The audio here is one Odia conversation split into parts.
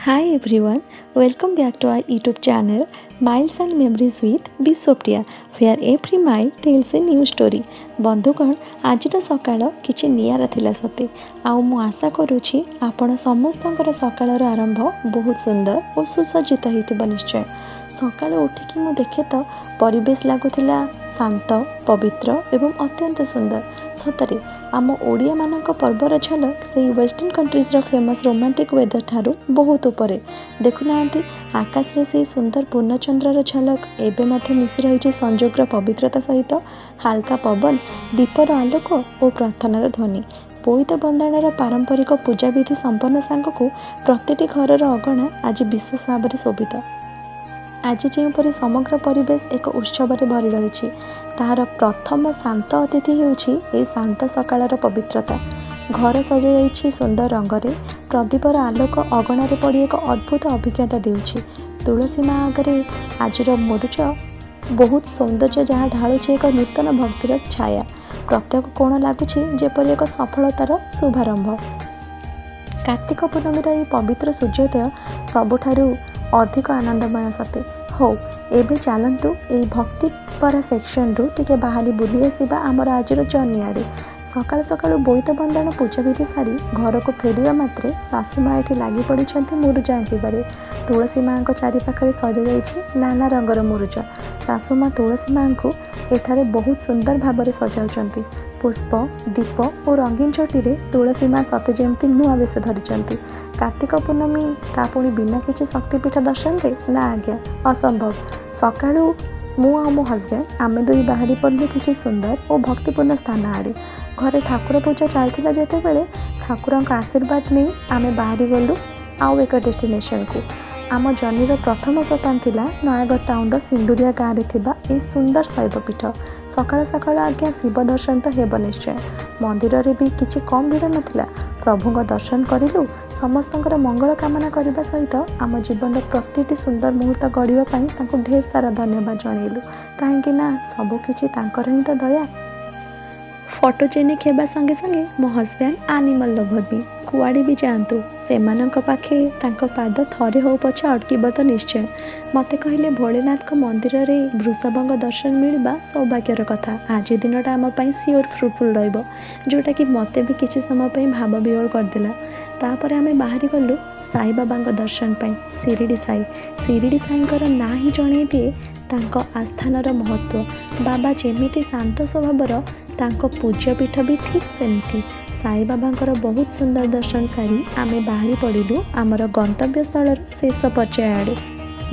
Hi everyone, welcome back to our YouTube channel Miles and Memories with Biswapriya, where every mile tells a new story. ବନ୍ଧୁଗଣ, ଆଜିର ସକାଳ କିଛି ନିଆରା ଥିଲା ସତେ। ଆଉ ମୁଁ ଆଶା କରୁଛି ଆପଣ ସମସ୍ତଙ୍କର ସକାଳର ଆରମ୍ଭ ବହୁତ ସୁନ୍ଦର ଓ ସୁସଜ୍ଜିତ ହେଇଥିବ ନିଶ୍ଚୟ। ସକାଳୁ ଉଠିକି ମୁଁ ଦେଖେ ତ ପରିବେଶ ଲାଗୁଥିଲା ଶାନ୍ତ, ପବିତ୍ର ଏବଂ ଅତ୍ୟନ୍ତ ସୁନ୍ଦର। ସତରେ ଆମ ଓଡ଼ିଆମାନଙ୍କ ପର୍ବର ଝଲକ ସେଇ ୱେଷ୍ଟର୍ଣ୍ଣ କଣ୍ଟ୍ରିଜ୍ର ଫେମସ୍ ରୋମାଣ୍ଟିକ୍ ୱେଦର ଠାରୁ ବହୁତ ଉପରେ। ଦେଖୁନାହାନ୍ତି, ଆକାଶରେ ସେଇ ସୁନ୍ଦର ପୂର୍ଣ୍ଣଚନ୍ଦ୍ରର ଝଲକ ଏବେ ମଧ୍ୟ ମିଶି ରହିଛି ସଂଯୋଗର ପବିତ୍ରତା ସହିତ। ହାଲକା ପବନ, ଦୀପର ଆଲୋକ ଓ ପ୍ରାର୍ଥନାର ଧ୍ୱନି। ବୋଇତ ବନ୍ଦାଣର ପାରମ୍ପରିକ ପୂଜାବିଧି ସମ୍ପନ୍ନ ସାଙ୍ଗକୁ ପ୍ରତିଟି ଘରର ଅଗଣା ଆଜି ବିଶେଷ ଭାବରେ ଶୋଭିତ। ଆଜି ଯେଉଁପରି ସମଗ୍ର ପରିବେଶ ଏକ ଉତ୍ସବରେ ଭରି ରହିଛି, ତାହାର ପ୍ରଥମ ଶାନ୍ତ ଅତିଥି ହେଉଛି ଏହି ଶାନ୍ତ ସକାଳର ପବିତ୍ରତା। ଘର ସଜାଯାଇଛି ସୁନ୍ଦର ରଙ୍ଗରେ। ପ୍ରଦୀପର ଆଲୋକ ଅଗଣାରେ ପଡ଼ି ଏକ ଅଦ୍ଭୁତ ଅଭିଜ୍ଞତା ଦେଉଛି। ତୁଳସୀ ମା ଆଗରେ ଆଜିର ମୁରୁଜ ବହୁତ ସୌନ୍ଦର୍ଯ୍ୟ, ଯାହା ଢାଳୁଛି ଏକ ନୂତନ ଭକ୍ତିର ଛାୟା। ପ୍ରତ୍ୟେକ କୋଣ ଲାଗୁଛି ଯେପରି ଏକ ସଫଳତାର ଶୁଭାରମ୍ଭ। କାର୍ତ୍ତିକ ପୂର୍ଣ୍ଣମୀର ଏହି ପବିତ୍ର ସୂର୍ଯ୍ୟୋଦୟ ସବୁଠାରୁ ଅଧିକ ଆନନ୍ଦମୟ ସତେ। ହଉ, ଏବେ ଚାଲନ୍ତୁ ଏଇ ଭକ୍ତିଭରା ସେକ୍ସନରୁ ଟିକେ ବାହାରି ବୁଲି ଆସିବା ଆମର ଆଜିର ଜର୍ଣ୍ଣି ଆଡ଼େ। ସକାଳୁ ସକାଳୁ ବୋଇତ ବନ୍ଦାଣ ପୂଜାବିଧି ସାରି ଘରକୁ ଫେରିବା ମାତ୍ରେ ଶାଶୁ ମା ଏଠି ଲାଗି ପଡ଼ିଛନ୍ତି ମୁରୁଜ ଆଙ୍କିବାରେ। ତୁଳସୀ ମାଙ୍କ ଚାରିପାଖରେ ସଜାଯାଇଛି ନାନା ରଙ୍ଗର ମୁରୁଜ। ଶାଶୁ ମା ତୁଳସୀ ମାଙ୍କୁ ଏଠାରେ ବହୁତ ସୁନ୍ଦର ଭାବରେ ସଜାଉଛନ୍ତି। ପୁଷ୍ପ, ଦୀପ ଓ ରଙ୍ଗୀନ ଝୋଟିରେ ତୁଳସୀ ମା ସତେ ଯେମିତି ନୂଆ ବେଶ ଧରିଛନ୍ତି। କାର୍ତ୍ତିକ ପୂର୍ଣ୍ଣମୀ, ତା ପୁଣି ବିନା କିଛି ଶକ୍ତିପୀଠ ଦର୍ଶନରେ? ନା ଆଜ୍ଞା, ଅସମ୍ଭବ। ସକାଳୁ ମୁଁ ଆଉ ମୋ ହଜବେଣ୍ଡ, ଆମେ ଦୁଇ ବାହାରି ପଡ଼ିଲୁ କିଛି ସୁନ୍ଦର ଓ ଭକ୍ତିପୂର୍ଣ୍ଣ ସ୍ଥାନ ଆଡ଼େ। ଘରେ ଠାକୁର ପୂଜା ଚାଲିଥିଲା ଯେତେବେଳେ, ଠାକୁରଙ୍କ ଆଶୀର୍ବାଦ ନେଇ ଆମେ ବାହାରି ଗଲୁ ଆଉ ଏକ ଡେଷ୍ଟିନେସନକୁ। ଆମ ଜର୍ଣ୍ଣିର ପ୍ରଥମ ସୋପାନ ଥିଲା ନୟାଗଡ଼ ଟାଉନର ସିନ୍ଦୁରିଆ ଗାଁରେ ଥିବା ଏହି ସୁନ୍ଦର ଶୈବପୀଠ। ସକାଳୁ ସକାଳୁ ଆଜ୍ଞା ଶିବ ଦର୍ଶନ ତ ହେବ ନିଶ୍ଚୟ। ମନ୍ଦିରରେ ବି କିଛି କମ୍ ଭିଡ଼ ନଥିଲା। ପ୍ରଭୁଙ୍କ ଦର୍ଶନ କରିଲୁ। ସମସ୍ତଙ୍କର ମଙ୍ଗଳ କାମନା କରିବା ସହିତ ଆମ ଜୀବନର ପ୍ରତିଟି ସୁନ୍ଦର ମୁହୂର୍ତ୍ତ ଗଢ଼ିବା ପାଇଁ ତାଙ୍କୁ ଢେର ସାରା ଧନ୍ୟବାଦ ଜଣେଇଲୁ, କାହିଁକି ନା ସବୁକିଛି ତାଙ୍କର ହିଁ ତ ଦୟା। ଫଟୋଜେନିକ୍ ହେବା ସଙ୍ଗେ ସଙ୍ଗେ ମୋ ହଜବେଣ୍ଡ ଆନିମଲ୍ ଲଭର୍ ବି। କୁଆଡ଼େ ବି ଯାଆନ୍ତୁ, ସେମାନଙ୍କ ପାଖେ ତାଙ୍କ ପାଦ ଥରେ ହଉ ପଛେ ଅଟକିବ ତ ନିଶ୍ଚୟ। ମୋତେ କହିଲେ, ଭୋଳେନାଥଙ୍କ ମନ୍ଦିରରେ ବୃଷଭଙ୍କ ଦର୍ଶନ ମିଳିବା ସୌଭାଗ୍ୟର କଥା, ଆଜି ଦିନଟା ଆମ ପାଇଁ ସିଓର ଫ୍ରୁଟଫୁଲ୍ ରହିବ, ଯେଉଁଟାକି ମୋତେ ବି କିଛି ସମୟ ପାଇଁ ଭାବ ବିହ୍ୱଳ କରିଦେଲା। ତାପରେ ଆମେ ବାହାରି ଗଲୁ ସାଇବାବାଙ୍କ ଦର୍ଶନ ପାଇଁ ଶିରିଡ଼ି ସାଇ। ଶିରିଡ଼ି ସାଇଙ୍କର ନାଁ ହିଁ ଜଣେଇ ଦିଏ ତାଙ୍କ ଆସ୍ଥାନର ମହତ୍ତ୍ୱ। ବାବା ଯେମିତି ଶାନ୍ତ ସ୍ୱଭାବର, ତାଙ୍କ ପୂଜ୍ୟପୀଠ ବି ଠିକ୍ ସେମିତି। ସାଇବାବାଙ୍କର ବହୁତ ସୁନ୍ଦର ଦର୍ଶନ ସାରି ଆମେ ବାହାରି ପଡ଼ିଲୁ ଆମର ଗନ୍ତବ୍ୟ ସ୍ଥଳର ଶେଷ ପର୍ଯ୍ୟାୟ ଆଡ଼େ।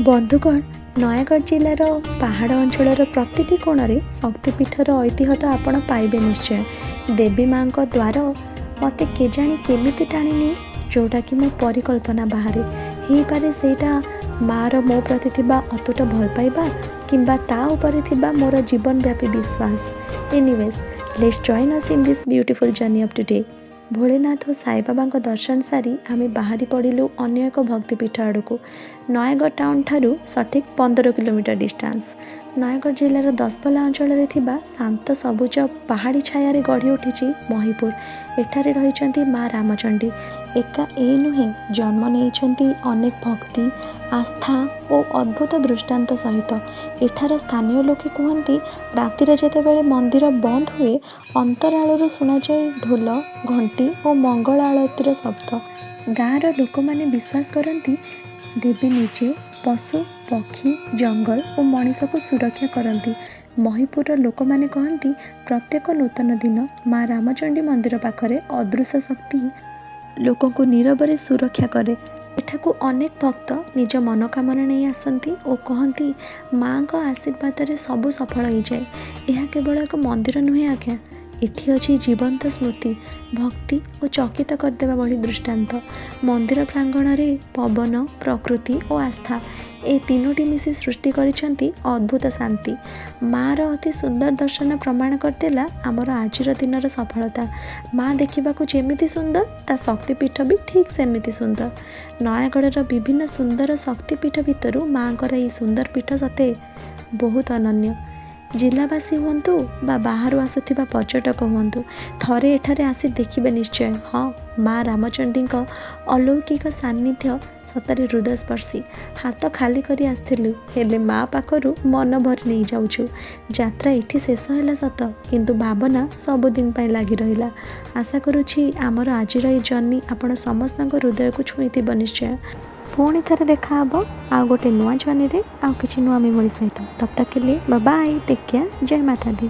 ବନ୍ଧୁଗଣ, ନୟାଗଡ଼ ଜିଲ୍ଲାର ପାହାଡ଼ ଅଞ୍ଚଳର ପ୍ରତିଟି କୋଣରେ ଶକ୍ତିପୀଠର ଐତିହ୍ୟ ତ ଆପଣ ପାଇବେ ନିଶ୍ଚୟ। ଦେବୀ ମାଙ୍କ ଦ୍ୱାର ମୋତେ କେଜାଣି କେମିତି ଟାଣିନିଏ, ଯେଉଁଟାକି ମୋ ପରିକଳ୍ପନା ବାହାରେ। ହେଇପାରେ ସେଇଟା ମାଆର ମୋ ପ୍ରତି ଥିବା ଅତୁଟ ଭଲ ପାଇବା କିମ୍ବା ତା ଉପରେ ଥିବା ମୋର ଜୀବନବ୍ୟାପୀ ବିଶ୍ୱାସ। Anyways, let's join us in this beautiful journey of today. Bholenath ଓ ସାଇବାବାଙ୍କ ଦର୍ଶନ ସାରି ଆମେ ବାହାରି ପଡ଼ିଲୁ ଅନ୍ୟ ଏକ ଭକ୍ତିପୀଠ ଆଡ଼କୁ। ନୟାଗଡ଼ ଟାଉନ୍ ଠାରୁ ସଠିକ୍ 15 କିଲୋମିଟର ଡିଷ୍ଟାନ୍ସ। ନୟାଗଡ଼ ଜିଲ୍ଲାର ଦଶପଲ୍ଲା ଅଞ୍ଚଳରେ ଥିବା ଶାନ୍ତ ସବୁଜ ପାହାଡ଼ି ଛାୟାରେ ଗଢ଼ି ଉଠିଛି ମହିପୁର। ଏଠାରେ ରହିଛନ୍ତି ମା ରାମଚଣ୍ଡୀ। ଏକା ଏ ନୁହେଁ, ଜନ୍ମ ନେଇଛନ୍ତି ଅନେକ ଭକ୍ତି, ଆସ୍ଥା ଓ ଅଦ୍ଭୁତ ଦୃଷ୍ଟାନ୍ତ ସହିତ। ଏଠାର ସ୍ଥାନୀୟ ଲୋକେ କୁହନ୍ତି, ରାତିରେ ଯେତେବେଳେ ମନ୍ଦିର ବନ୍ଦ ହୁଏ, ଅନ୍ତରାଳରୁ ଶୁଣାଯାଏ ଢୋଲ, ଘଣ୍ଟି ଓ ମଙ୍ଗଳ ଆଳତୀର ଶବ୍ଦ। ଗାଁର ଲୋକମାନେ ବିଶ୍ୱାସ କରନ୍ତି, ଦେବୀ ନିଜେ ପଶୁ, ପକ୍ଷୀ, ଜଙ୍ଗଲ ଓ ମଣିଷକୁ ସୁରକ୍ଷା କରନ୍ତି। ମହିପୁରର ଲୋକମାନେ କହନ୍ତି, ପ୍ରତ୍ୟେକ ନୂତନ ଦିନ ମା ରାମଚଣ୍ଡୀ ମନ୍ଦିର ପାଖରେ ଅଦୃଶ୍ୟ ଶକ୍ତି ଲୋକଙ୍କୁ ନୀରବରେ ସୁରକ୍ଷା କରେ। ଏଠାକୁ ଅନେକ ଭକ୍ତ ନିଜ ମନୋକାମନା ନେଇ ଆସନ୍ତି ଓ କହନ୍ତି, ମାଙ୍କ ଆଶୀର୍ବାଦରେ ସବୁ ସଫଳ ହେଇଯାଏ। ଏହା କେବଳ ଏକ ମନ୍ଦିର ନୁହେଁ ଆଜ୍ଞା, ଏଠି ଅଛି ଜୀବନ୍ତ ସ୍ମୃତି, ଭକ୍ତି ଓ ଚକିତ କରିଦେବା ଭଳି ଦୃଷ୍ଟାନ୍ତ। ମନ୍ଦିର ପ୍ରାଙ୍ଗଣରେ ପବନ, ପ୍ରକୃତି ଓ ଆସ୍ଥା, ଏ ତିନୋଟି ମିଶି ସୃଷ୍ଟି କରିଛନ୍ତି ଅଦ୍ଭୁତ ଶାନ୍ତି। ମାଆର ଅତି ସୁନ୍ଦର ଦର୍ଶନ ପ୍ରମାଣ କରିଦେଲା ଆମର ଆଜିର ଦିନର ସଫଳତା। ମା ଦେଖିବାକୁ ଯେମିତି ସୁନ୍ଦର, ତା ଶକ୍ତିପୀଠ ବି ଠିକ୍ ସେମିତି ସୁନ୍ଦର। ନୟାଗଡ଼ର ବିଭିନ୍ନ ସୁନ୍ଦର ଶକ୍ତିପୀଠ ଭିତରୁ ମାଆଙ୍କର ଏହି ସୁନ୍ଦର ପୀଠ ସତେ ବହୁତ ଅନନ୍ୟ। ଜିଲ୍ଲାବାସୀ ହୁଅନ୍ତୁ ବା ବାହାରୁ ଆସୁଥିବା ପର୍ଯ୍ୟଟକ ହୁଅନ୍ତୁ, ଥରେ ଏଠାରେ ଆସି ଦେଖିବେ ନିଶ୍ଚୟ। ହଁ, ମା ରାମଚଣ୍ଡୀଙ୍କ ଅଲୌକିକ ସାନ୍ନିଧ୍ୟ ସତରେ ହୃଦୟସ୍ପର୍ଶୀ। ହାତ ଖାଲି କରି ଆସିଥିଲୁ, ହେଲେ ମା ପାଖରୁ ମନ ଭରି ନେଇଯାଉଛୁ। ଯାତ୍ରା ଏଠି ଶେଷ ହେଲା ସତ, କିନ୍ତୁ ଭାବନା ସବୁଦିନ ପାଇଁ ଲାଗି ରହିଲା। ଆଶା କରୁଛି ଆମର ଆଜିର ଏଇ ଜର୍ଣ୍ଣି ଆପଣ ସମସ୍ତଙ୍କ ହୃଦୟକୁ ଛୁଇଁଥିବ ନିଶ୍ଚୟ। ପୁଣି ଥରେ ଦେଖାହେବ ଆଉ ଗୋଟେ ନୂଆ ଜର୍ଣ୍ଣିରେ, ଆଉ କିଛି ନୂଆ ମେମୋରି ସହିତ। तब तक के लिए ବାଏ, ଟେକ୍ କେୟାର, ଜୟ ମାତା ଦି।